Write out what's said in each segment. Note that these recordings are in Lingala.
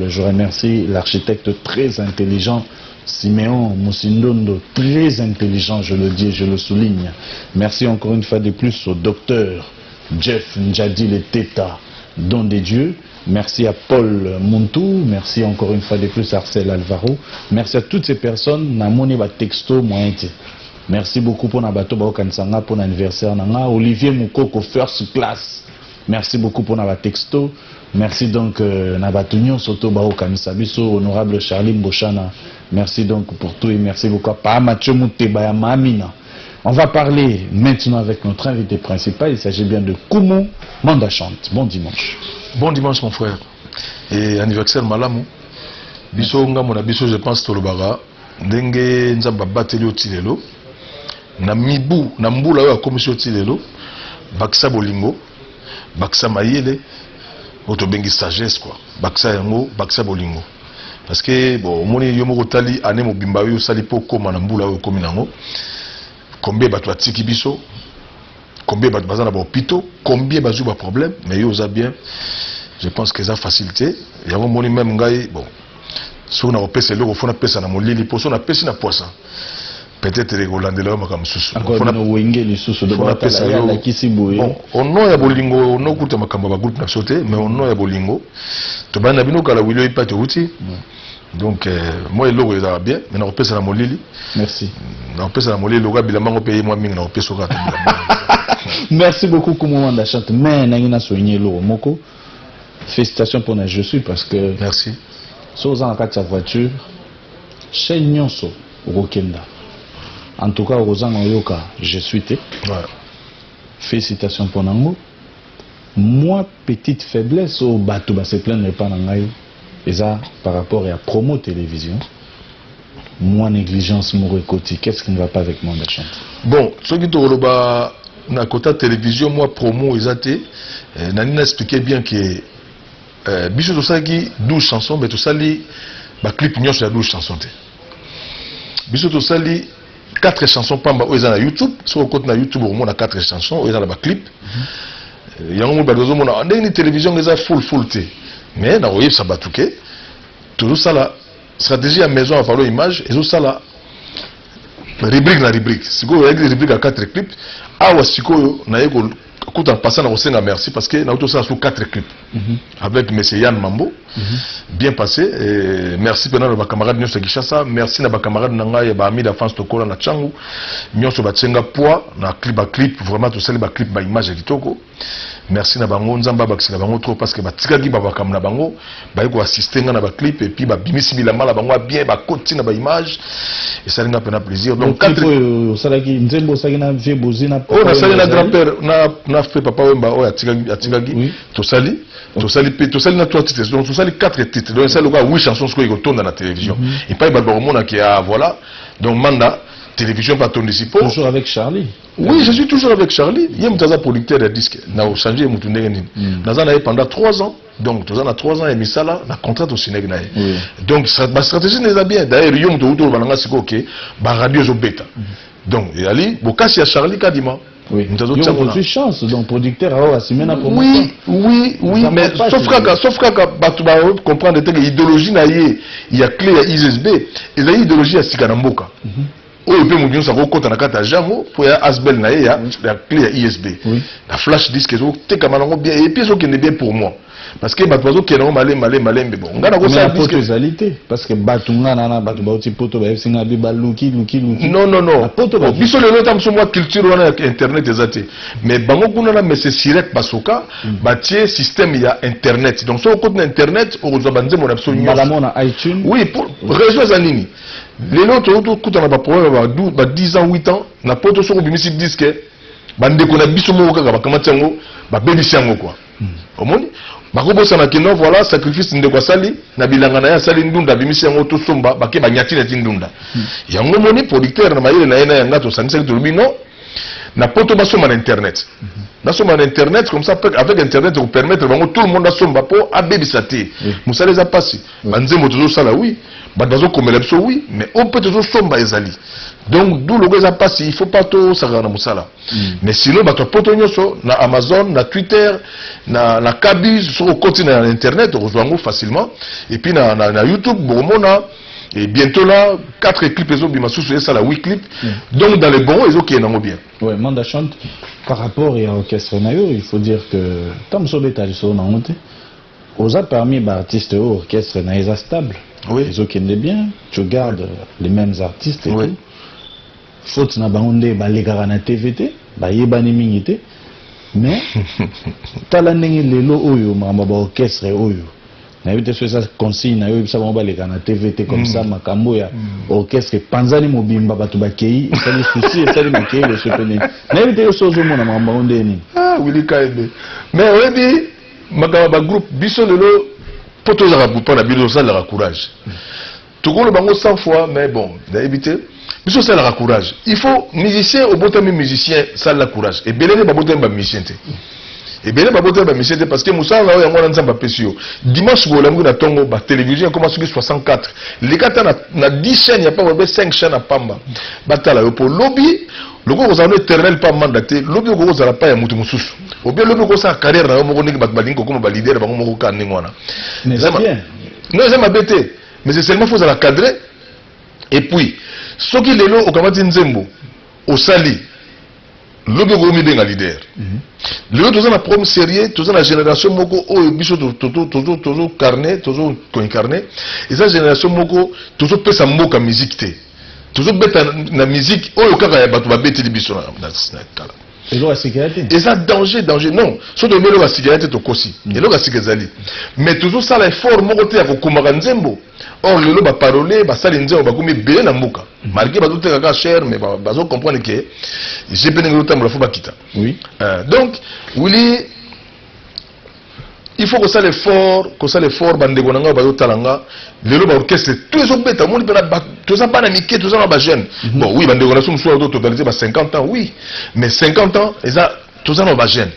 Incroyable. Je remercie l'architecte très intelligent Siméon Moussindondo, très intelligent, je le dis et je le souligne. Merci encore une fois de plus au docteur Jeff Ndjadi le Teta, don de Dieu. Merci à Paul Montou, merci encore une fois de plus à Arcel Alvaro. Merci à toutes ces personnes, namoni ba texto moyen te. Merci beaucoup pour na bato baokanisa nga pour l'anniversaire na nga. Olivier Moukoko, first class. Merci beaucoup pour na ba texto. Merci donc na bato nyonso to baokanisa biso, honorable Charlie Mbochana. Merci donc pour tout et merci beaucoup à Pa Mathieu Mouteba ya Mamina. On va parler maintenant avec notre invité principal. Il s'agit bien de Kumu Manda Chante. Bon dimanche. Bon dimanche, mon frère. Et anniversaire malamu. Biso ngambo na biso, je pense, tolobaka ndenge Nzambe abateli yo ti lelo na mibu na mbula oyo akomisi yo ti lelo, bakisa bolingo, bakisa mayele oyo tobengi sagesse quoi, bakisa yango, bakisa bolingo, parce que bon, omoni yo moko, otali année mobimba oyo osali mpo okóma na mbula oyo okómi nango, combien bato batiki biso, combien bato baza na bahôpitaux, combien bazwi baproblème, mais yo oza bien. Je pense que eza facilité yango. Omoni, même ngai, bon, soki nakopesa eloko, faut napesa na molili, mpo so napesi na poisa, peut-être ekolandela yo makambo mosusu. Encore bino Wenge lisusu. Faut napesa yo. Alakisi boye. Bon, au nom ya bolingo, au nom kuta makambo ya bagroupe na biso te, mais au nom ya bolingo tobandi na bino kala, wili oyo epai touti. Donc moi, eloko ezalaka bien, mais nakopesa na molili. Merci. Nakopesa na molili lokola bilamba ngo mpe ye mwa mingi, nakopesa kaka bilamba. Merci beaucoup, Kumu Manda Chante. Mais nangi na souligner eloko moko, félicitations pour na Je suis, parce que Merci. so oza na kati ya voiture, chaîne nyonso okokenda, en tout cas okozanga oyoka Je suis te. Félicitations pour nango. Moi, petite faiblesse oyo bato base plaindre epa na ngai eza par rapport ya promo télévision, moi, négligence moko ekoti. Qu'est-ce qui ne va pas avec Manda Chante? Bon, soki tokoloba na kota télévision, mwa promo eza te. Nani na expliqué bien que biso tosalaki 12 chansons, mais tosali baclip nyonso ya 12 chansons te. Biso tosali 4 chansons pamba oyo eza na YouTube. Soki okoti na YouTube, okomona 4 chansons oyo eza na baclip. Yango moi bato bazomona ndenge ni télévision eza full full te, mais nakoyebisa bato ke tozosala stratégie ya maison ya Valo Image, ezosala rubrique na rubrique. Sikoyo oyaki rubrique ya 4 clip awa. Sikoyo naye kuta pasa na kosenga merci, parce que nauti osala so 4 clips avec monsieur Yann Mambo, bien passé. Et merci mpena na bacamarade nyonso ya Kinshasa, merci na bacamarade na ngai ya baami d'enfance, tokola na Ntango nyonso batienga poids na clip, baclip vraiment tosali baclip, baimage ya kitoko. Merci na bango, Nzambe abakisela bango trop, parce que batikaki babakambo na bango, baye koassiste nga na baclip, et puis babimisi bilamba na bango ya bien, bakoti na baimage, esali nga mpena plaisir. Donc clip oyo osalaki, nzembo osalaki na vieux Bozi na Oyo nasali na grand père na fe papa Wemba oyo atikaki. Tosali mpe, tosali na trois titres, donc tosali quatre titres, donc esali lokola huit chansons. Sikoyo ekotonda na télévision epai bato bakomonaki: ah voilà, donc Manda télévision mpe atondisi po Toujours avec Charlie? Oui, je suis toujours avec Charlie. Ye moto aza producteur ya disque, na ochange ye motu ndenge nini? Naza na ye pendant 3 ans, donc toza na 3 ans ya misala na contrat tosinaki na ye. Donc bastratégie na eza bien. D'ailleurs, yo moto outi oloba na nga sikoyo ke baradio ezobeta, donc ezali bokasi ya Charlie Kadima. Moto azotia Yo ngo na ozwi chance, donc producteur aoyo asime na promotion. Oui, Ça mais va pas, sauf tu kaka, sauf kaka bato ba comprendre te ke idéologie na ye ya clé ya ISB ezali idéologie ya sika na mboka oyo mpe moto nyonso akokɔta na kati ya jango mpo ya asbel na ye ya clé ya ISB. Na flash disque ezotekama nango bien, et puis ezokende bien pour moi, parce que bato bazokende yango malembe malembe malembe. Bon, nga Mais nakosala na poto disque ezali te, parce que bato nga na bato bauti poto bayebisi nga bi baluki luki luki. Non, non, non. Na poto Bon, biso lelo ta mosu mwa culture wana ya internet eza te, mais bango kuna na mese Sirek Basoka batie système ya internet. Donc soki okoti na internet, okozwa banzembo na biso Mbala nyonso. Mo na iTunes. Oui, pour raison eza nini? Lelo tokutana baproblème ba 10 ans, 8 ans na poto. Soki obimisi disque, bandeko na biso moko kaka bakamati yango, babebisi yango quoi. Omoni, bakobosana ke non, voilà sacrifice ndeko asali na bilanga na ye, asali ndunda, abimisi yango, tosomba, bake banyati neti ndunda yango. Omoni, producteur na mayele na ye na yanga, tosangisaki, tolobi non. Na poto basomba na internet, basomba na internet, comme ça avec internet ekopermettre bango, tout le monde asomba mpo abebisa te. Mosala eza mpasi. Banzembo tozosala, oui, bato bazokomela biso, oui, mais oyo mpe tozosomba ezali. Donc du loko eza mpasi, il faut pas tosakaka na mosala. Mais sinon bato ya poto nyonso, na Amazon, na Twitter, na Kabis, soki okoti na internet okozwa yango facilement. Et puis na YouTube bokomona. Et bientôt là, quatre clips ezobima susu, esala 8 clips. Donc dans les bons, ezokende nango bien. Ouais, Manda Chante, par rapport à orchestre na yo, il faut dire que tant que obeta lisolo nango te, oza parmi baartiste oyo orchestre na eza stable. Ezokende bien, tu gardes les mêmes artistes et tout. Faute na bango nde balekaka na TV te, bayebani mingi te. Mais tala ndenge lelo oyo makambo ya baorchestre oyo, nayebi te so eza consigne na yo, oyebisa bango baleka na TV te, comme ça makambo ya orchestre epanzani mobimba, bato bakei, esali souci, esali makei boso mpe nini. Nayebi te yo so ozomona makambo yango nde nini. Ah, Willy Kayembe, mais oyebi makambo ya bagroupe biso lelo, mpo tozalaka mpo na bino, tosalelaka courage. Tokoloba bango 100 fois, mais bon, nayebi te, biso osalelaka courage. Il faut musicien, obotami musicien, salela courage. Ebele nde babotami bamusicien te, ebele babotami bamusicien te, parce que mosala na oyo yango wana Nzambe apesi yo. Dimanche boye olamuki na ntongo, batélévision ekoma soki 64, leka ata na 10 chaîne ya pamba, be 5 chaîne ya pamba, batala yo. Mpo lobi lokola kozala no éternel pa manda te, lobi okoki kozala pa ya moto mosusu, obie lobi okosala carrière na yo moko, ndenge bato balingi kokoma baleader bango moko kaka ndenge wana. Mais eza bien. Non, eza mabe te, mais c'est seulement faut ozala cadré. Et puis soki lelo okamati nzembo osali, lobi okoki mibenga leader. Lelo toza na problème sérieux, toza na génération moko oyo biso tozocarne, tozokoincarne. Eza génération moko tozopesa mboka musique te, tozobeta na musique oyo kaka ya bato babeteli biso na kala. Eloko ya sika te. Eza danger, danger. Non, so toyebi eloko ya sika ya te, tokosi. Eloko ya sika ezali, mais tozosala effort moko te ya kokomaka nzembo. Or lelo baparole basali nzembo bakomi ebele na mboka, malgré bazoteka kaka cher, mais bazocomprendre ke gp ndenge ezotambola, fo bakita. Donc Willy, il faut kosala effort, kosala effort. Bandeko na ngai bazotala nga lelo, baorchestre tout ezobeta, omoni mpena toza bana mike, toza na bajeune. Bon, oui, bandeko na biso mosusu bazo totaliser ba 50 ans, oui, mais 50 ans eza, toza na bajeune.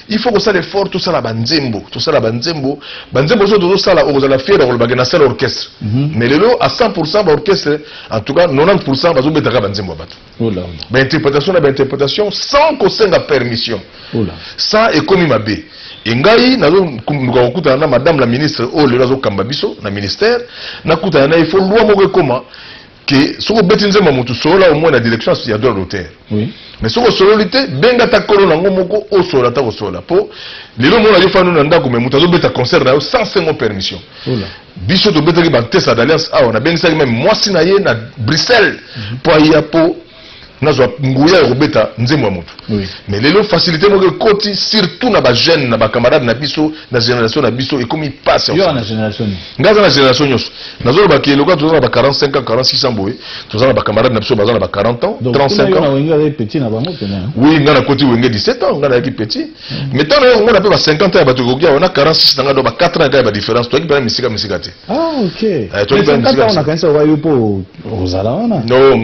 Il faut kosala effort, tosala banzembo, tosala banzembo. Banzembo so tozosala, okozala fier ya kolobake nasala orchestre. Mais lelo à 100 baorchestre, en tout cas 90, bazobetaka banzembo ya bato. Ola. Bainterprétation na bainterprétation sans kosenga permission. Ola. Ça ekomi mabe. E ngai nazoluka kokutana na madame la ministre oyo lelo azokamba biso na ministère, nakutana na ye. Faut loi moko ekoma ke soki obeti nzembo ya motu, solola au moins na direction ya droit d'auteur. Mais soki osololi te, benga ata kolo nango moko, osolola ata kosolola. Mpo lelo omona yo fani na ndako, mais moto azobeta concert na yo sans sengo permission. Ola. Biso tobetaki bantesa d'alliance awa, nabengisaki même mwasi na ye na Bruxelles mpo aya, mpo nazwa nguya ya kobeta nzembo ya motu. Mais lelo facilité moko ekoti, surtout na bajeune, na bacamarade na biso, na génération na biso, ekomi pasi. Yo na génération nini? Ngai aza na génération nyonso. Nazolobaki lokola toza na ba 45 ans, 46 ans boye, toza na bacamarade na biso baza na ba 40 ans, Donc 35 kuna yo na ans. Wenge azali petit na bango pene, hein? Oui, ngai nakoti Wenge 17 ans, ngai nayaki petit. Mais ntango nayo komona mpe ba 50 ans ya bato ekoki awa na 46 na ngai, donc ba 4 ans kaka ya badiférence, toyaki mpena misika misika te. Ah, ok. Toyebi Mais 50 misika ans misika. Nakanisa oka yo mpo ozala wana. Non,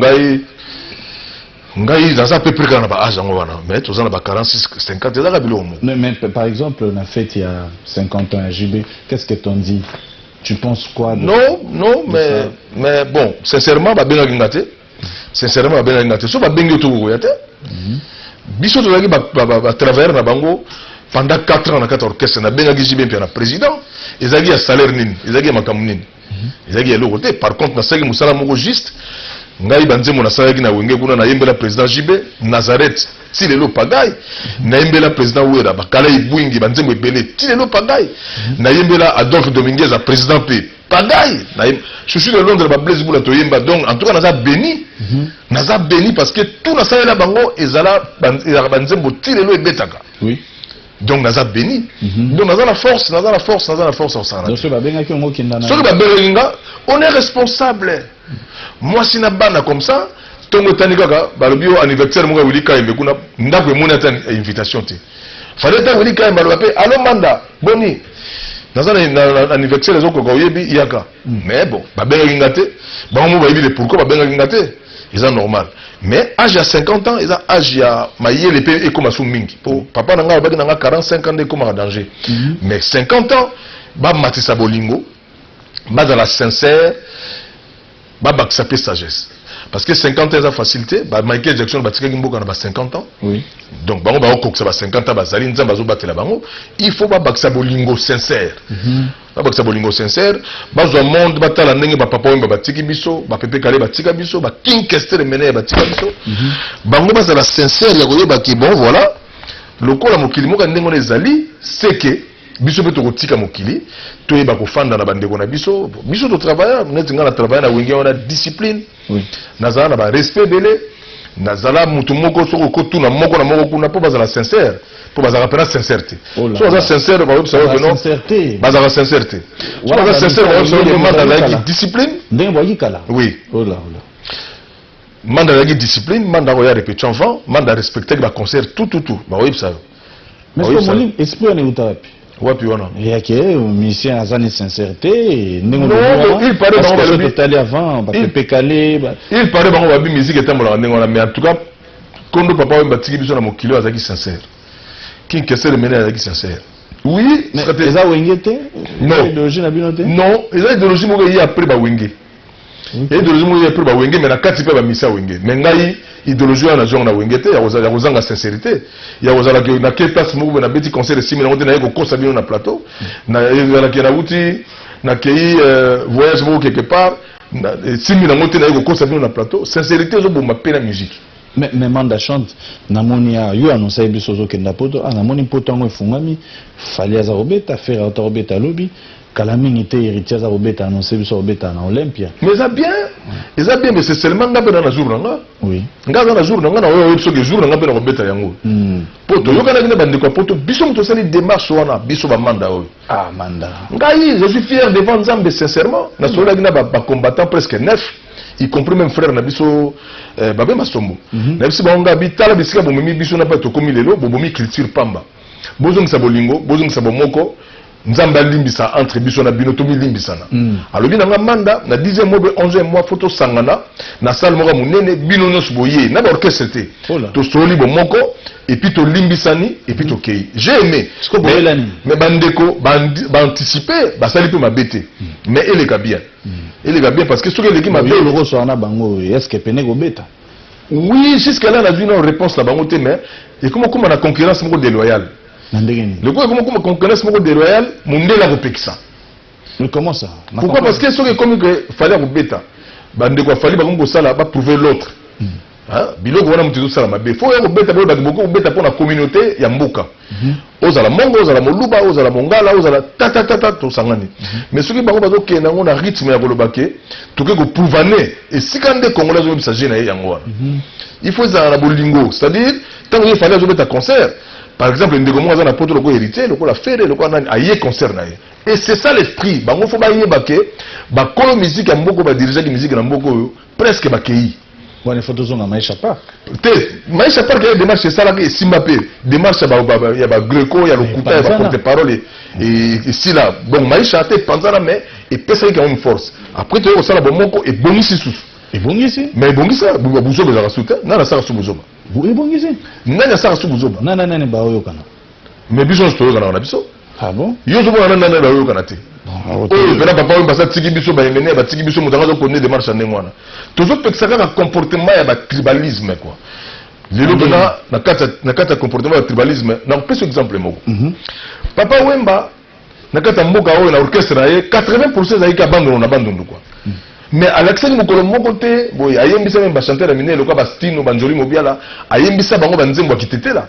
ngai naza peu près kaka na baage yango wana, mais toza na ba 46, 50, ezaka biloko moko. Non, mais par exemple, na fête il y a 50 ans à JB, qu'est-ce que t'en dis? Tu penses quoi de Non, non, de mais ça? Mais bon, sincèrement babengaki nga te, sincèrement babengaki nga te. So babengi yo, tokokoya te. Biso tozalaki batravailleur na bango pendant 4 ans na kati ya orchestre. Nabengaki JB Mpiana président, ezalaki ya salaire nini, ezalaki ya makambo nini, ezalaki ya eloko te. Par contre nasalaki mosala moko juste. Ngai banzembo nasalaki na Wenge kuna, nayembela président JB Nazareth ti lelo pagai, nayembela président Wera bakala ebwingi, banzembo ebele ti lelo pagai, nayembela Adolphe Dominguez président mpe pagai, Chouchou de Londres, bablaise bula toyemba. Donc en tout cas naza béni, naza béni, parce que tout nasalela bango ezala ezalaka banzembo ti lelo ebetaka. Donc naza béni. Donc naza na force, naza na force, naza na force ya kosala. Donc soki babengaki yango, okenda na Soki babengaki nga, on est responsable, mwasi na bana comme ça. Ntongo etani kaka, balobi yo anniversaire moko ya Willy Kayembe kuna, ndako emoni ata invitation te. Fallait ata Willy Kayembe aloba mpe: "Alo Manda, boni, naza na anniversaire ezokoka, oyebi, yaka." Mais bon, babengaki nga te. Bango mo bayebi le pourquoi babengaki nga te. Eza normal, mais âge ya 50 ans eza âge ya mayele mpe ekóma su mingi, po papa na ngai alobaki na nga 45 ans nde ekómaka danger. Mais 50 ans, bamatisa bolingo, bazala sincère, babakisa mpe sagesse, parce que 50 ans eza facile te. Ba Michael Jackson batikaki mboka na ba 50 ans. Donc bango bakokokisa ba 50 ans, bazali, Nzambe azobatela bango. Il faut babakisa bolingo sincère, babakisa bolingo sincère, bazwa monde, batala ndenge bapapa oyo batiki biso, bapepe Kale batika biso, baking Kester Emeneya batika biso. Bango bazala sincère ya koyeba ke bon, voilà, lokola mokili moko ya ndenge wana ezali, seke biso mpe tokotika mokili, toyeba kofanda na bandeko na biso. Biso totravailla neti ngai na travaille na Wenge wana, discipline. Nazala na barespect ebele, nazala motu moko soki okotuna moko na moko kuna mpo bazala sincère, mpo bazalaka mpena sincère te. Oh là So baza là. sincère, bayebisa yo Bazala ke non. sincère te. Bazalaka sincère te. So Wana baza sincère, bamisa bayebisa yo ke ndenge Manda bozalaki azalaki kala. discipline. Ndenge boyaki kala. Oui. Oh là, oh là. Manda azalaki discipline, Manda akoya répétition avant, Manda respectaki baconcert, tout, tout, tout, bakoyebisa yo. Mais Bayebisa yo. omoni esprit wana euta wapi? Wapi wana? Yake musicien aza ni sincérité ndenge Non, olobi wana, il paraît parce bango que soki balobi- totali avant bapepe Kale Il paraît bango babi musique etambolaka ndenge wana, mais en tout cas kondo papa oyo batiki biso na mokili oyo azalaki sincère, King Kester Emeneya azalaki sincère, oui. Mais eza Wenge te? Non. Idéologie na bino te? Non, eza idéologie moko eye après bawenge. Ya idéologie moko eye après bawenge, mais na kati mpe bamisa Wenge. Mais ngai idéologie wana nazwango na Wenge te, ya kozanga sincérité, ya kozalaki nake place moko boye, nabeti concert, esimi nango te, naye kokosa bino na plateau. Ezalaki nauti nakei voyage moko quelque part, esimbi nango te, naye kokosa bino na plateau. Sincérité ezoboma mpe na musique. Mais Manda Chante, namoni ya yo annonce biso ozokenda Poto. Ah, namoni Poto yango efungami, Fally aza kobeta, Ferre auta kobeta, alobi kala mingi te Héritier aza kobeta, annonce biso kobeta na Olympia. Mais eza bien, eza bien, mais c'est seulement nga mpe na jour na nga. Nga aza na jour na nga na oyo oyebi soki jour na nga mpe na kobeta yango, po toyokanaki na bandeko ya Poto. Biso moto tosali démarche wana, biso bamanda oyo. Ah, Manda. Ngai je suis fier devant Nzambe, sincèrement. Nasololaki na bacombattant presque neuf, y compris même frère na biso Babe Masombo. Na biso bango nga bitala bisika bomemi biso na mpe tokomi lelo, bobomi culture pamba. Bozongisa bolingo, bozongisa bomoko, Nzambe alimbisa entre biso na bino, tomilimbisana. Alobi na nga: "Manda, na 10e mois be 11e mois, faut tosangana na salle moko ya monene, bino nyonso boye na baorchestre te." Ola. Tosoli bomoko et puis tolimbisani et puis tokei. J'ai aimé. Siko boyela nini? Mais bandeko baanticipe, basali mpe mabe te, mais eleka bien, eleka bien, parce que soki eleki mabe. Yo lokoso na bango, est ce que pene kobeta? Oui, jusque là nazwi na réponse na bango te, mais ekoma okóma na concurrence moko déloyale. Na ndenge nini? Lokola ekoma okóma concurrence moko déloyale, mondele akopekisa. Mais comment ça? Pourquoi? Parce que soki ekomi ke Fally akobeta, bandeko aFally bakomi kosala baprouver l'autre. Hein? Biloko wana moto ezosala mabe. Faut oya kobeta, boyebaki bokoki kobeta mpo na communauté ya mboka, ozala Mongo, ozala Moluba, ozala Mongala, ozala tatatata, tosangani. Mais soki bango bazokende yango na rythme ya koloba ke toke koprouvane esika nde Congolais azobebisa je na ye, yango wana il faut ezala na bolingo. C'est-à-dire ntango ye Fally azobeta concert, par exemple ndeko moko aza na Poto lokola Héritier, lokola Ferre, lokola nani, aye concert na ye, et c'est ça l'esprit. Bango faut bayeba ke bakolo musique ya mboka oyo badirigeaki musique na mboka oyo presque bakei. Wana il faut tozonga Maisha Park. Te, Maisha Park ya démarche esalaki, esimba mpe démarche ya bagreco ya lokuta ya Epanzana. Baporte parole esila. Donc Maisha te epanzana, mais epesaki quand même force. Après toyei kosala bomoko, ebongisi susu. Ebongisi. Mais ebongisa buzoba ezalaka su te. Nani asalaka su buzoba? Ebongisi. Nani asalaka su buzoba? Nani nani baoyokana? Mais biso nyonso toyokanaka na biso. Ah bon? Yo ozomona nani nani bayokana te? Bon. Oyo mpena papa oyo basa tiki biso, bayemene batiki biso, moto anga azokonde démarche ya ndenge wana. Tozopekisa kaka comportement ya batribalisme quoi. Lelo mpena na kati ya comportement ya tribalisme, nakopesa exemple moko. Papa Wemba na kati ya mboka oyo, na orchestre na ye, 80 ezalaki ya Bandundu na Bandundu quoi. Mais alakisaki mokolo moko te boye ayembisa même bachanteur ya minene lokola bastino banzoli Mobiala, ayembisa bango banzembo ya kitetela.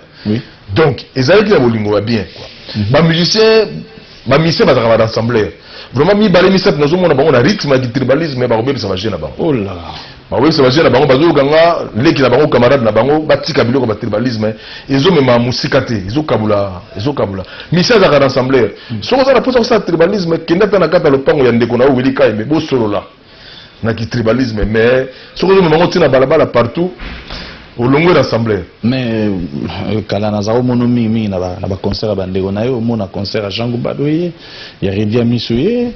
Donc ezalaki na bolingo ya bien quoi. Bamusicien, bamusicien bazalaka baensembleur vraiment mibale, misato, nazomona bango na rythme ya kitribalisme, bakobebisa baje na bango. Oh là. Bakobebisa baje na bango. Bazoyoka nga, leki na bango, camarade na bango, batika biloko ya batribalisme, ezomema mosika te, ezokabula, ezokabula. Musicien azalaka rassembleur. Soki oza na mposa kosala tribalisme, kende ata na kati ya lopango ya ndeko na yo Willy Kayembe, bosolola na kitribalisme. Mais soki ozomema bango ntina balabala partout. Olongwe rassembleur. Mais kala naza komona mingimingi na baconcert ya bandeko na yo. Omona concert ya Jean Goubald ye, ya Reddy Amisi ye,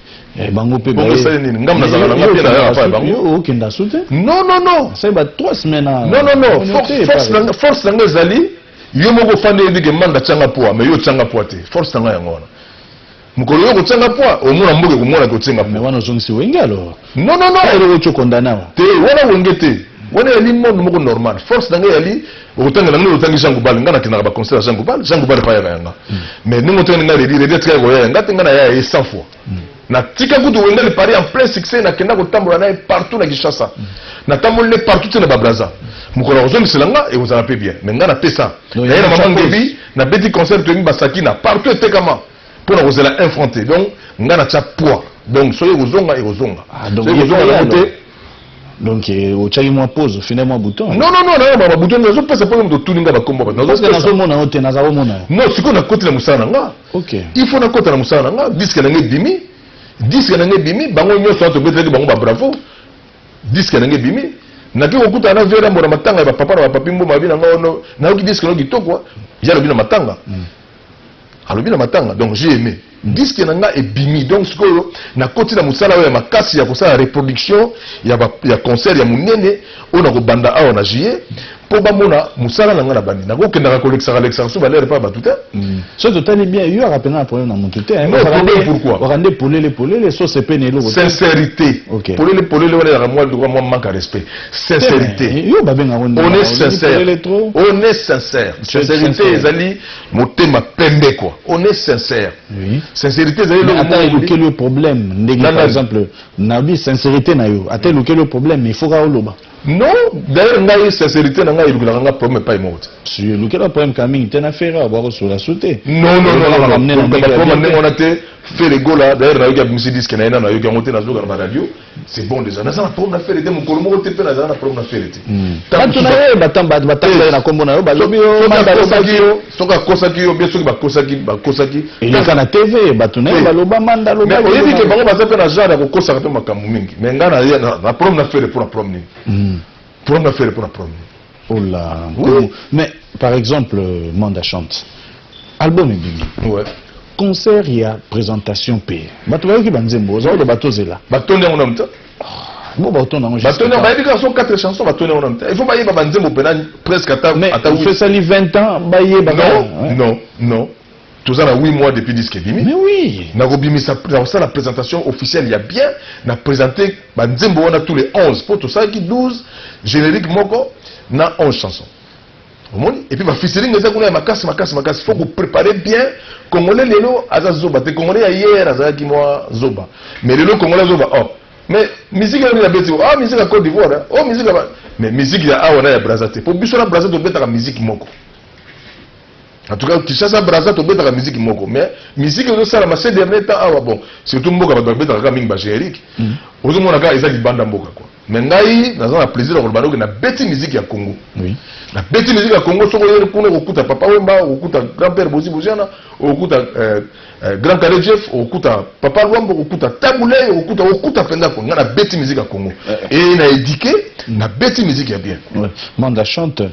bango mpe. Bongo esali nini? Ngambo nazalaka na nga mpe nayaka pa ya bango. Okenda su te. Non, non, non. Asali ba 3 semaines. Non, non, non, force na nga ezali yo moko ofandi, oyebi ke Manda tianga poids, mais yo otianga poids te. Force na nga yango wana. Mokolo yo kotianga poids, omona mboka ekomona kotianga Mais wana ozongisi Wenge alors? Non, non, non. Eloko oti okondana awa. Te, wana Wenge te, wana eyali monde moko normal. Force na ngai eyali okotangela ngai, otangi Jean Goubald, ngai nakendaka baconcert ya Jean Goubald, Jean Goubald epai yaka yanga. Mais ndenge otangi ngai Reddy, Reddy atikaki koya yanga te, ngai naya ye 100 fois. Natika kutu Wenge le Paris en plein succès, nakenda kotambola na ye partout na Kinshasa, natamboli ne partout te na babraza. Mokolo akozongisela nga, ekozala mpe bien. Mais ngai napesa naye na mama Ngebi, nabeti concert, toyebi basaki na partout etekama mpo na kozela un franc te. Donc ngai natya poids, donc soki ekozonga, ekozonga. Soki ekozonga nango te. Donc otiaki mwa pause, ofina mwa bouton. Non, non, non, nayo babouton nazopesa mpo moto otuni nga bakombo. Nazomona yo te, naza komona yo. Non, sikoyo nakoti na mosala na nga. Il faut nakota na mosala na nga. Disque na nga ebimi, disque na nga ebimi, bango nyonso wana tobetelaki bango babravo. Disque na nga ebimi, naki kokutana na vera mbona matanga ya bapapa na bapapi mboma abi na nga ono, nayoki disque no kitoko. Ya alobi na matanga, alobi na matanga. Donc j'ai aimé disque na nga ebimi. Donc sikoyo nakoti na mosala oyo ya makasi ya kosala reproduction ya concert ya monene oyo nakobanda awa na juillet, mpo bamona mosala na nga na bandi. Nakokendaka kolekisaka lekisaka so balere mpa bato te. So totali bien, yo aka mpena na problème na motu te. Non, problème pourquoi? Waka nde polele polele, so sepe na eloko. Sincérité. Polele polele wana ezalaka mwa droit, mwa manque ya respect. Sincérité. Yo babengaka. On est sincère, on est sincère. Sincérité ezali motema pembe quoi, on est sincère. Sincérité ezali. Ata elukeli yo problème ndenge, par exemple nabi sincérité na yo, ata elukeli yo problème, mais il faut ka oloba. Non, d'ailleurs ngai sincérité na ngai elukelaka nga problème epai moko te. Si elukela problème ka mingi te na Ferre, bakosola su te. Non, non, non, non, problème ndenge wana te. Ferre Gola, d'ailleurs nayoki abimisi disque na ye, nano nayoki yango te, nazoyoka na baradio. C'est bon déjà. Naza na problème na Ferre te, mokolo moko te mpe nazala na problème na Ferre te. Bato na ye batanga ye na nkombo na yo, balobi yo. Soki akosaki yo bien, soki bakosaki, bakosaki. Eleka na TV, bato na ye baloba Manda. Aloba. Oyebi ke bango baza mpe na genre ya kokosaka mpe makambo mingi. Mais ngai na problème na Ferre mpo na problème nini? Problème na Ferre mpo na problème nini? Oh là. Oui. Mais par exemple, Manda Chante, album ebimi. Concert ya présentation pe. Bato bayoki banzembo, oza oloba tozela. Batondi yango na muta. Bo batonda yango. Batondi yango, bayebi kaka so 4 chansons, batondi yango na muta. Il faut bayeba banzembo mpena presque ata Mais ata ofesali 20 ans, bayeba. Non, non, non. Toza na 8 mois depuis disque ebimi. Mais oui. Nakobimisa, nakosala présentation officielle ya bien, na présenter banzembo wana tous les 11, mpo tosalaki 12, générique moko na 11 chansons. Omoni, et puis bafeaturing eza kuna ya makasi makasi makasi. Faut kopréparer bien. Congolais lelo aza zoba te. Congolais ya hier azalaki mwa zoba, mais lelo Congolais azoba. Oh, mais musique yango nabeti, ah, musique ya Côte d'Ivoire, oh, musique ya, mais musique ya awa na ya Braza te, po biso na Braza tobetaka musique moko. En tout cas Kinshasa, Braza, tobetaka musique moko. Mais musique ezosalama ces dernier temps awa, bon, surtout mboka bato babetaka kaka mingi bagénérique, ozomona kaka eza libanda mboka quoi. Mais ngai naza na plaisir ya koloba noki nabeti musique ya Congo. Nabeti musique ya Congo. Soki oyeli kuna, okokuta Papa Wemba, okokuta grand père Bozi Boziana, okokuta grand Kallé Jeff, okokuta Papa Lwambo, okokuta Tabu Ley, okokuta, okokuta mpenza ko. Ngai nabeti musique ya Congo e na éduqué, nabeti musique ya bien. Ouais. Manda Chante,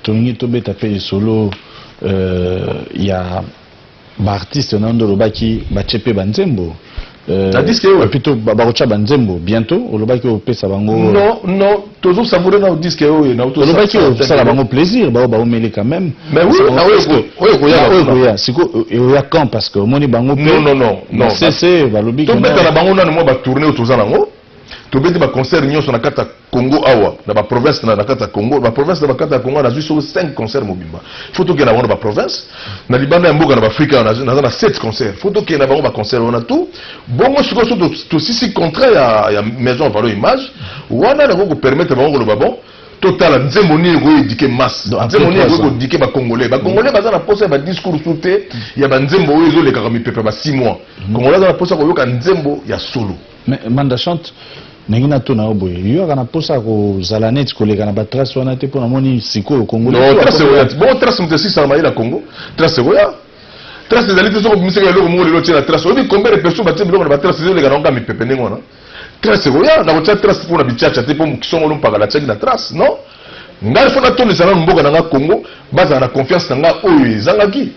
tolingi tobeta mpe lisolo ya baartiste na nde olobaki batie mpe banzembo. Na disque oyo? Plutôt bakotya banzembo bientôt, olobaki opesa bango. Non, non, tozosavoure na disque oyo na Olobaki osala bango plaisir, bao baomeli quand même. Mais oui, na oyo oyo ekoya. Oyo ekoya siko, oya quand? Parce que omoni bango mpe Non, non, non, non. Cc balobi. Tobeta na bango nanu mwa batournée oyo toza nango. Tobeti baconcert nyonso na kati ya Congo awa, na baprovince, na kati ya Congo, baprovince na bakati ya Congo. Nazwi soko 5 concert mobimba. Faut tokende na bango na baprovince, na libanda ya mboka, na baafrika awa, naza na 7 concert. Faut tokende na bango baconcert wana tout. Bongo sikoyo so tosisi contrat ya maison ya Valo Image wana, nakoki kopermettre bango koloba: bon, totala nzembo nini ekoki éduquer masse, nzembo nini ekoki koéduquer bacongolais. Bacongolais baza na posa ya badiscours su te, ya banzembo oyo ezolekaka mipepe ba 6 mois. Congolais aza na posa koyoka nzembo ya solo. Mais Manda Chante, ndenge natuna yo boye, yo aka na mposa ya kozala neti koleka na batrace wana te, mpo namoni sikoyo Congolais. Trace ekoya te. Bongo trace, moto esisaka mayele ya Congo. Trace ekoya, trace ezali te. Soki obimisaka eloko moko lelo, otie na trace, oyebi combien de personnes batie biloko na batrace, ezoleka nango kaka mipepe ndenge wana. Trace ekoya, nakotia trace mpona bitiatia te, mpo kisongolo mpaka natiaki na trace. Non. Ngai fo natondisa nanu mboka na nga Congo, bazala na confiance na nga oyo ezangaki.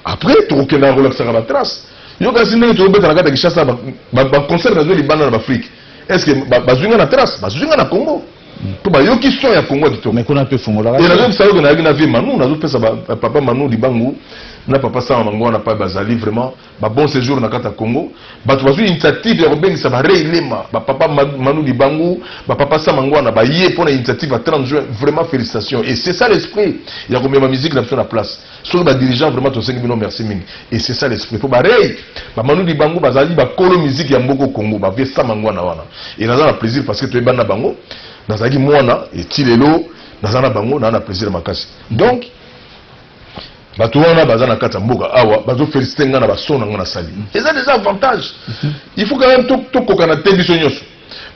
Après tokokendaka kolakisaka batrace. Yo kasi ndenge tozobeta na kati ya Kinshasa, baconcert nazwi libanda na baAfrique, est ce que bazwi nga na trace? Bazwi nga na Congo mpo bayoki son ya Congo ya kitoko. Mais kuna mpe fungolaka. E nazobisa yoke nayaki na vie Manu, nazopesa papa Manu Libangu na papa Sama bango wana pa bazali vraiment babon séjour na kati ya Congo. Bato bazwi initiative ya kobengisa barei lema, bapapa Manu Libangu, bapapa Sama Ngwana, baye mpona initiative ya 30 juin. Vraiment félicitations, et c'est ça l'esprit ya komema musique na biso na place. Soki badirigeant, vraiment tosengi bino merci mingi, et c'est ça l'esprit mpo barei bamanu Libangu bazali bakolo musique ya mboka Congo, bavie Sama Ngwana wana. Et naza na plaisir parce que toyebani na bango, nazalaki mwana eti lelo naza na bango, naa na plaisir makasi. Donc bato wana baza na kati ya mboka awa, bazofélicité ngai na bason na ngai nasali, eza déjà avantage. Il faut quand même tokokana te biso nyonso.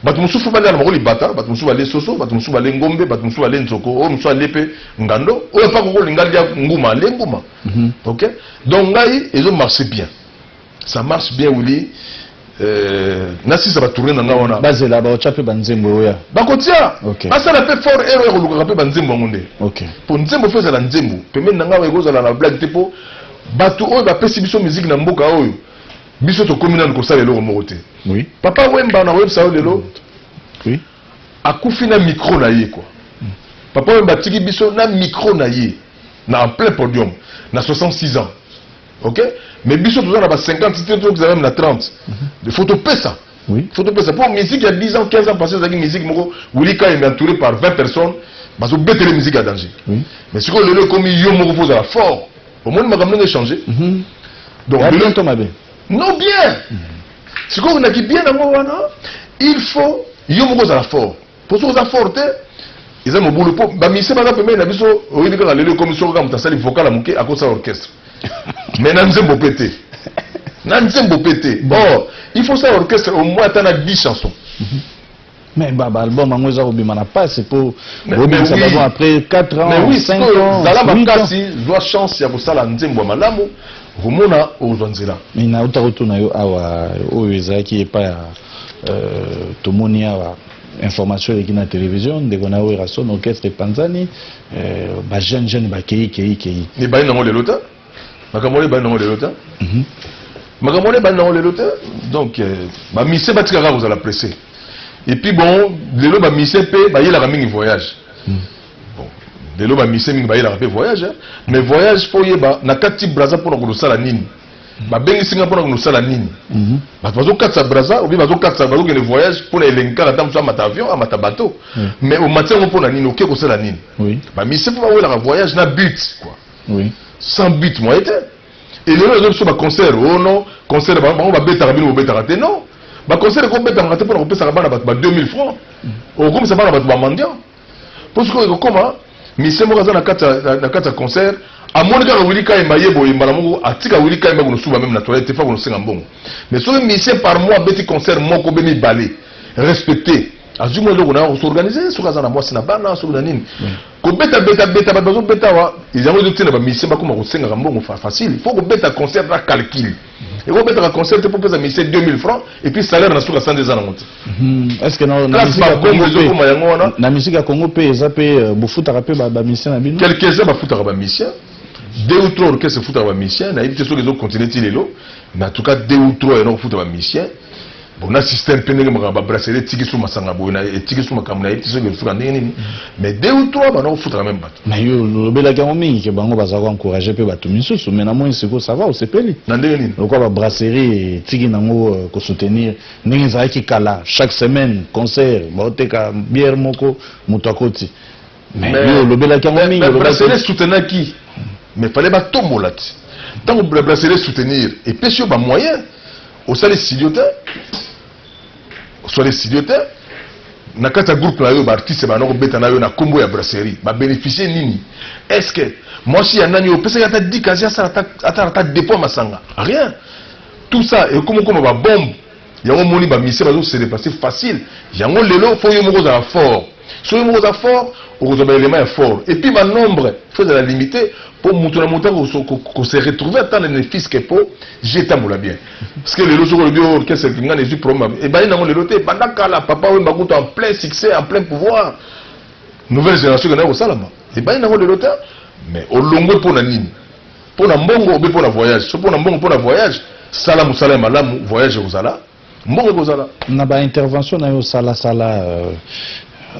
Bato mosusu balia na bango libata, bato mosusu balie soso, bato mosusu balie ngombe, bato mosusu balie nzoko, oyo mosusu alie mpe ngando, oyo mpa kokolinga lia nguma, alie nguma. Ok, donc ngai ezomarche bien, ça marche bien. Wili, nasisa batourne na ngai wana. Bazela, baotya mpe banzembo oya. Bakotia. Basala mpe fort ero ya kolukaka mpe banzembo yango nde. Mpo nzembo fo ezala nzembo pembeni na ngai, ekozala na blague te, mpo bato oyo bapesi biso musique na mboka oyo, biso tokomi nanu kosala eloko moko te. Papa Wemba, na koyebisa yo lelo, akufi na micro na ye quoi. Papa Wemba atiki biso na micro na ye na en plein podium na 66 ans, ok? Mais biso toza na ba 50 te, tozala même na 30, il faut topesa. Faut topesa mpo musique ya 10 ans, 15 ans passé ezalaki musique moko. Willy Kayembe entouré par 20 personnes, bazobetele musique ya danger. Mais sikoyo lelo ekomi yo moko fo ozala fort. Omoni makambo ndenge échange. Donc ya bien to mabe? Non, bien. Sikoyo naki bien yango wana, il faut yo moko ozala fort, mpo soki oza fort te, eza mobulu, mpo bamusicien baza pembeni na biso. Oyebi kaka lelo ekomi soki kaka moto asali vocal ya moke, akosala orchestre, mais na nzembo mpe te, na nzembo mpe te. Or il faut sala orchestre au moins ata na 10 chansons. Mais ba album yango eza kobima na pasi mpo bobimisa baalbum après 4 ans, mais oui, 5 sikoyo ans, zala 8 ans. Makasi, zwa chance ya kosala nzembo ya malamu, komona ozwa nzela. Mais nauta kotuna yo awa, oyo ezalaki epai ya tomoni awa information eleki na télévision, ndeko na oyo Rason, orchestre epanzani, bajeune jeune bakei kei kei. Ebali nango lelo te, makambo wana ebali nango lelo te. Makambo wana ebali nango lelo te. Donc bamusicien batikaka kozala pressé. Et puis bon, lelo bamusicien mpe bayelaka mingi voyage. Bon, lelo bamusicien mingi bayelaka mpe voyage, hein. Mais voyage fo oyeba na kati Braza mpona kosala nini, babengisi nga mpona kosala nini. Bato bazokatisa Braza obi bazokatisa, bazokende voyage mpona elengi kaka. Ata mosu amata avion, amata bateau, mais omati yango mpona nini? Oke kosala nini? Bamusicien mpo bawelaka voyage na but quoi. Sans but, moyen te. Elelo eza biso baconcert, oh non, concert bango babetaka, bino bobetaka te. Non, baconcert ekobetamaka te mpona kopesaka bana bato ba 2000 francs, okomisa bana bato bamendiant. Mpo sikoyo ekokoma musicien moko aza na kati ya concert, amoni kaka Wili Kayemba ye boye, mbala moko atika Wili Kayemba konosuba même na toilette te, fa konosenga mbongo. Mais soki musicien par mois abeti concert moko be mibale, respecté, azwi mwa eloko na ye, kosorganize soki aza na mwasi na bana, soki na nini, kobeta beta beta, bato bazobeta awa, yango ezotina bamusicien bakoma kosengaka mbongo facile. Faut kobeta concert na calcul. Ekobetaka concert te mpo pesa musicien 2000 francs et puis salaire na suka sanza eza nango te. Est ce que na Place musique ya babombe Congo ezokoma yango wana. Na musique ya Congo mpe eza mpe bofutaka mpe bamusicien na bino? Quelques-uns bafutaka bamusicien, deux ou trois orchestre efutaka bamusicien. Nayebi te soki ezocontinue ti lelo, mais en tout cas deux ou trois yana kofuta bamusicien. Bon, na système mpe ndenge makambo babrasserie etiki so masanga boye etiki so makambo, nayebi te soki esuka ndenge nini, mais deux ou trois bana kofutaka même bato. Mais yo olobelaki yango mingi ke bango baza koencourage mpe bato misusu, mais namoni sikoyo ça va, osepeli. Na ndenge nini? Lokola babrasserie etiki nango kosoutenir ndenge ezalaki kala, chaque semaine concert, baoteka bière moko, moto akoti. Mais yo olobelaki yango mingi. Mais brasserie soutenaki, mais fallait batombola ti ntango brasserie soutenir epesi yo bamoyen, osali studio te, osali studio te na kati ya groupe na yo. Baartiste bana kobeta na yo na nkombo ya brasserie, babénéficie nini? Est ce que mwasi ya nani opesaki ata 10 casier, asala ata dépôt ya masanga? Rien. Tout ça ekoma okoma babombe. Yango omoni bamusicien bazose déplacer facile. Yango lelo fo yo moko ozala fort. So yo moko oza fort, okozwa baélément ya fort. Et puis banombre fo ezala limité, mpo moto na moto akose retrouver ata na ne fût-ce que mpo je etambola bien. Parce que lelo soki olobi orchestre nga na ezwi problème, ebali nango lelo te, ebanda kala. Papa Wemba kutu en plein succès, en plein pouvoir. Nouvelle génération ekendaki kosalama, ebandi nango lelo te. Mais olongwe mpo na nini? Mpo na mbongo obe mpo na voyage? So mpo na mbongo, mpo na voyage, sala mosala ya malamu, voyage ekozala, mbongo ekozala. Na baintervention na yo osalasala,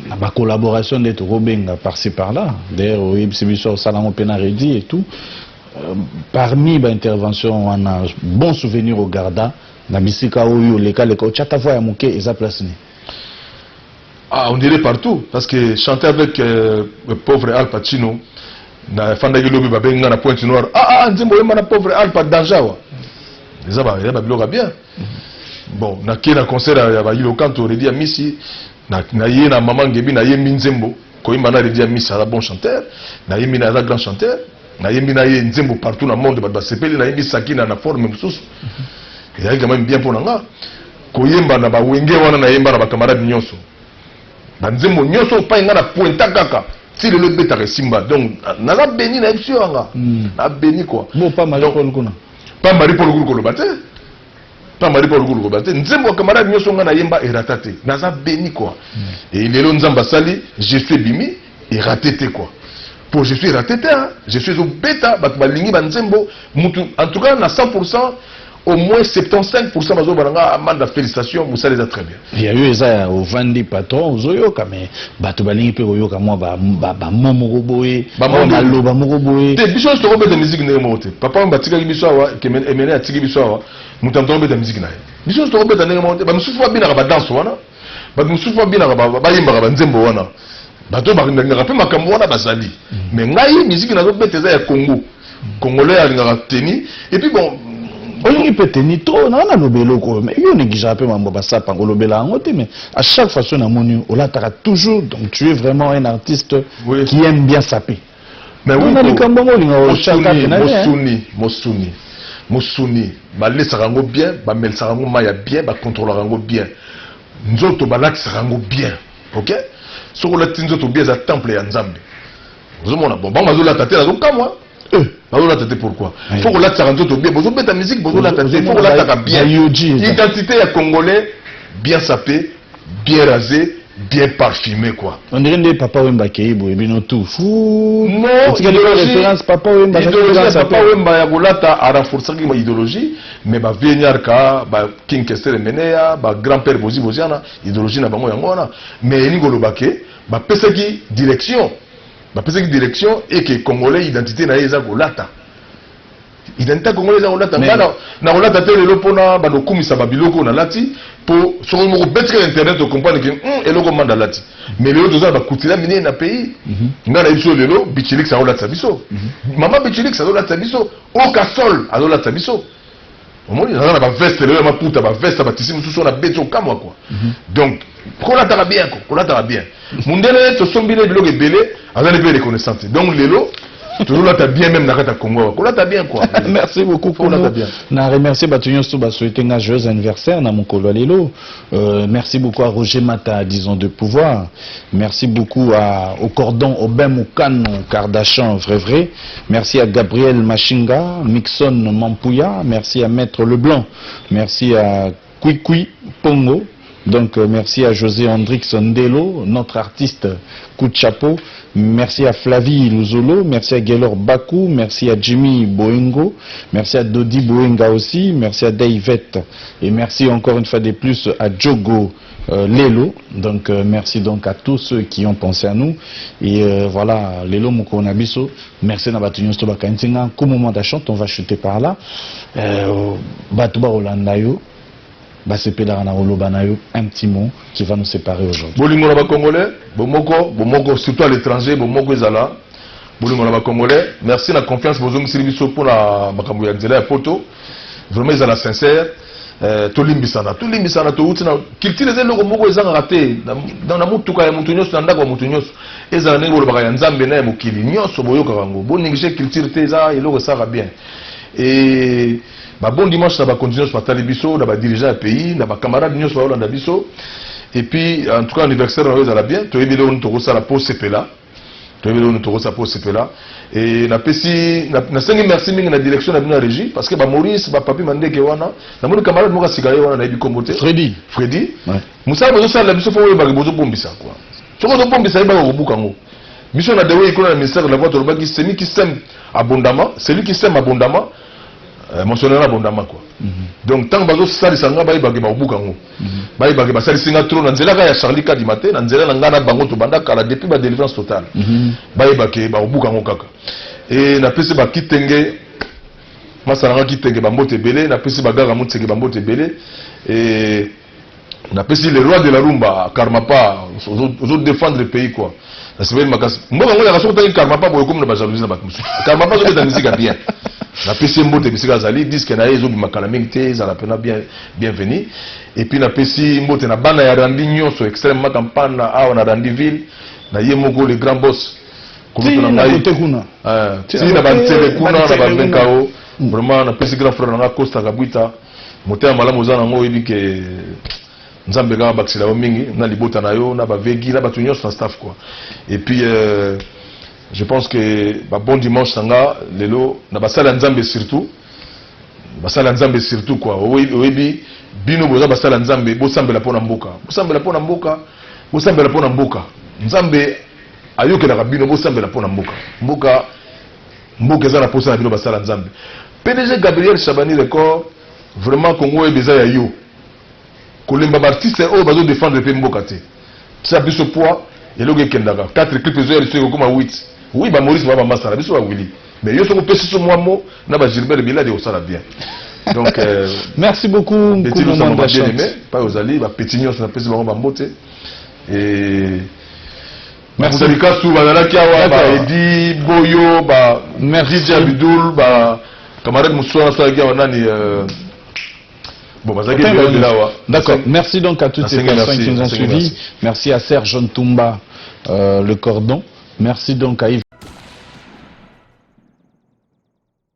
na bacollaboration nde tokobenga par-ci par-là, d'ailleurs oyebisi biso osala yango mpe na Redi et tout, parmi baintervention wana, bon souvenir ogarda na bisika oyo olekaleka, otyata voix ya moke, eza place nini? Ah, on dirait partout, parce que chanter avec le pauvre Al Pacino, nafandaki lobi, babengi nga na Pointe Noire. Ah, ah, nzembo oyemba na pauvre Alpa, danger awa, eza babiloko ya bien. Bon, nakei na concert ya bayilo Kanto, Redi ya Misi, na ye na mama Ngebi, nayembi nzembo. Koyemba na Redi ya Misi, aza bon chanteur, nayembi na, aza grand chanteur, nayembi na ye nzembo partout na monde, bato basepeli. Nayembi Sakina na forme mosusu, ezalaki quand même bien mpo na nga. Koyemba na bawenge wana, nayemba na bacamarade nyonso, banzembo nyonso opai nga na pointa kaka ti lelo ebetaka, esimba. Donc naza béni, nayebi so yanga na béni quoi. Bo pa Marie Paul kuna? Pa Marie Paul kulu koloba te, pa Marie Paul kulu koloba te. Nzembo ya camarade nyonso nga nayemba erata te, naza béni quoi. Et lelo Nzambe asali, Je suis ebimi, erate te quoi. Po Je suis raté te, hein. Je suis ezobeta, bato balingi banzembo. Mutu en tout cas na 100, au moins 75 bazoba na nga: "Amanda, félicitation, mosala eza très bien." Ya yo eza ya ovandi patron, ozoyoka, mais bato balingi mpe koyoka mwa bamo moko boye, maloba moko boye. Te, biso nyonso tokobeta musique ndenge moko te. Papa oyo batikaki biso awa, Emene atiki biso awa, moto ya moto akobeta musique na ye. Biso nyonso tokobeta ndenge moko te. Bamosusu babinaka badanse wana, bato mosusu babinaka, bayembaka banzembo wana, bato balingaka mpe makambo wana bazali. Mais ngai, musique nazobeta eza ya Congo, congolais alingaka teni et puis bon. Olingi mpe teni to naa naloba eloko oyo, mais yo négligeaka mpe mambo basapanga, olobela yango te. Mais à chaque fois so namoni olataka toujours, donc tu es vraiment un artiste, oui, qui aime bien saper. Mais oui. Na likambo yango olinga. Mosuni, mosuni, mosuni, balesaka yango bien, bamelisaka yango mai ya bien, bakontrolaka yango bien, nzoto balakisaka yango bien. Ok, soki olati nzoto bien, eza temple ya Nzambe. Ozomona, bon, bango bazolata te, nazokamwa, bazolata te pourquoi? Faut kolatisaka nzoto bien. Bozobeta musique, bozolata te. Faut kolataka bien. Identité ya congolais: bien sapé, bien rasé, bien parfumé quoi. On dirait nde Papa Wemba akei boye, bino tout fou. Non. Référence Papa Wemba. Idéologie ya Papa Wemba ya kolata arenforçaki ma idéologie, mais bavieux Niarka, baking Kester Emeneya, bagrand père Bozi Boziana, idéologie na bango yango wana. Mais elingi koloba ke bapesaki direction, bapesaki direction eke congolais, identité na ye eza kolata. Identité ya congolais eza kolata. Nga na kolata te lelo mpona banokumisa babiloko oyo nalati, mpo soki moko obetika na internet, ocomprendre ke eloko Manda alati. Mais lelo toza na bakutila minene na pays. Ngai nayebi biso lelo Bichilix azolatisa biso, mama Bichilix azolatisa biso, Okasol azolatisa biso. Omoni, naza na baveste lelo ya maputa, baveste ya batisi mosusu oyo nabeti, okamwa quoi. Donc kolataka bien ko kolataka bien. Mundele tosombi ne biloko ebele, azali mpe reconnaissant te. Donc lelo tozolata bien, même na kati ya Congo awa, kolata bien quoi. Merci beaucoup. Kolata bien. Na remercier bato nyonso basouhaité nga joyeux anniversaire na mokolo ya lelo. Merci beaucoup à Roger Mata, disons de pouvoir. Merci beaucoup au cordon Aubin Moukano Kardashian, vrai vrai. Merci à Gabriel Machinga, Mixon Mampouya. Merci à Maître Leblanc. Merci à Kwikwi Pongo. Donc merci à José Hendrix Ndelo, notre artiste, coup de chapeau. Merci à Flavie Luzolo, merci à Gaylor Bakou, merci à Jimmy Boengo, merci à Dodi Boenga aussi, merci à Davette et merci encore une fois de plus à Djogo Lelo. Donc merci donc à tous ceux qui ont pensé à nous. Et voilà, Lelo mokolo na biso, merci na bato nyonso bakanisi nga. Au moment chante, on va chuter par là. Bato bakolanda yo, basepelaka na koloba na yo, un petit mot qui va nous séparer aujourd'hui. Bolingo na bacongolais, bomoko, bomoko, surtout à l'étranger, bomoko ezala, bolingo na bacongolais. Merci na confiance bozongisili biso mpona makambo ya nzela ya poto. Vraiment ezala sincère. Tolimbisana, tolimbisana. Touti na culture, eza eloko moko ezangaka te na motuka ya motu nyonso, na ndako ya motu nyonso. Ezala ndenge bolobaka ya Nzambe na ya mokili nyonso, boyokaka yango. Bonéglige culture te, eza eloko esalaka bien. Et babon dimanche na bakonzi nyonso batali biso, na badirigeant ya pays, na bacamarade nyonso baolanda biso. Et puis en tout cas, anniversaire na oyo ezala bien. Toyebi eloko nini tokosala po sepela, toyebi eloko nini tokosala po sepela. Et napesi, nasengi merci mingi na direction na bino ya régie, parce que bamaurice, bapapi Mandeke wana, namoni camarade moko asika ye wana, nayebi kombo te. Freddy. Freddy. Mosala bozosalela biso, fo oyebaki bozobombisa quoi. Soki ozobombisa, yebaka kobuka yango. Biso na Dewe Ikona, na ministère de la voix, tolobaki: celui qui sème abondamment, celui qui sème abondamment moissonnera abondamment, quoi. Donc ntango bazosalisa nga, bayebake bakobuka yango. Bayebake basalisi nga trop na nzela kaka ya Charlie Kadima te, na nzela na nga na bango tobanda kala depuis ba Délivrance totale. Bayebake bakobuka yango kaka. E napesi bakitenge masala nga kitenge bambote ebele, napesi bagara motsenge bambote ebele, e napesi le roi de la rumba Karmapa. Ozodéfendre pays, quoi. Nasepeli makasi. Mboka yango yaka soki otangi Karmapa boye, komi na bajalousie na bato mosusu. Karmapa azobeta misika bien, napesi ye mbote bisika azali. Disque na ye ezobima kala mingi te, ezala mpena bien, bienvenu. Et puis napesi mbote na bana ya Randi nyonso, extrêmement campagne awa na Randiville, na ye moko le grand boss. Ti na kote kuna. Ti na bantsele kuna, na bavenkao. Vraiment napesi grand frère nanga Costa Kabwita motema malamu oza nango. Oyebi ke Nzambe kaka bakisela yo mingi na libota na yo, na bavegi, na bato nyonso na staff, quoi. Et puis je pense que ba bon dimanche na nga lelo na basali ya Nzambe, surtout basali ya Nzambe, surtout, quoi. Oyebi bino boza basali ya Nzambe, bosambela mpo na mboka, bosambela mpo na mboka, bosambela mpo na mboka. Nzambe ayokelaka bino. Bosambela mpo na mboka. Mboka, mboka eza na posa na bino basala Nzambe. PDG Gabriel Chabani Record, vraiment Congo oyebi eza ya yo. Kolemba baartiste oyo bazodéfendre mpe mboka te. Tia biso poids, eloko ekendaka 4 clip ezoya liso ekokoma 8. Oui, bamaurice baa bamasala biso bawili, mais yo soki opesi so mwa mo na bagilbert Biladi, ekosala bien. Donc merci beaucoup. Petit Lusamba, bien aimé pa ozali, bapeti nyonso napesi bango bambote. Et Merci. Likasu bazalaki awa, baedi boyo, ba Merci. DJ Abidul, ba camarade mosusu wana asalaki awa nani, bon, bazalaki ebele awa. D'accord. Merci donc à toutes ces Merci, personnes qui nous ont merci. suivis. Merci à Serge Ntumba, le cordon. Merci donc à Yves.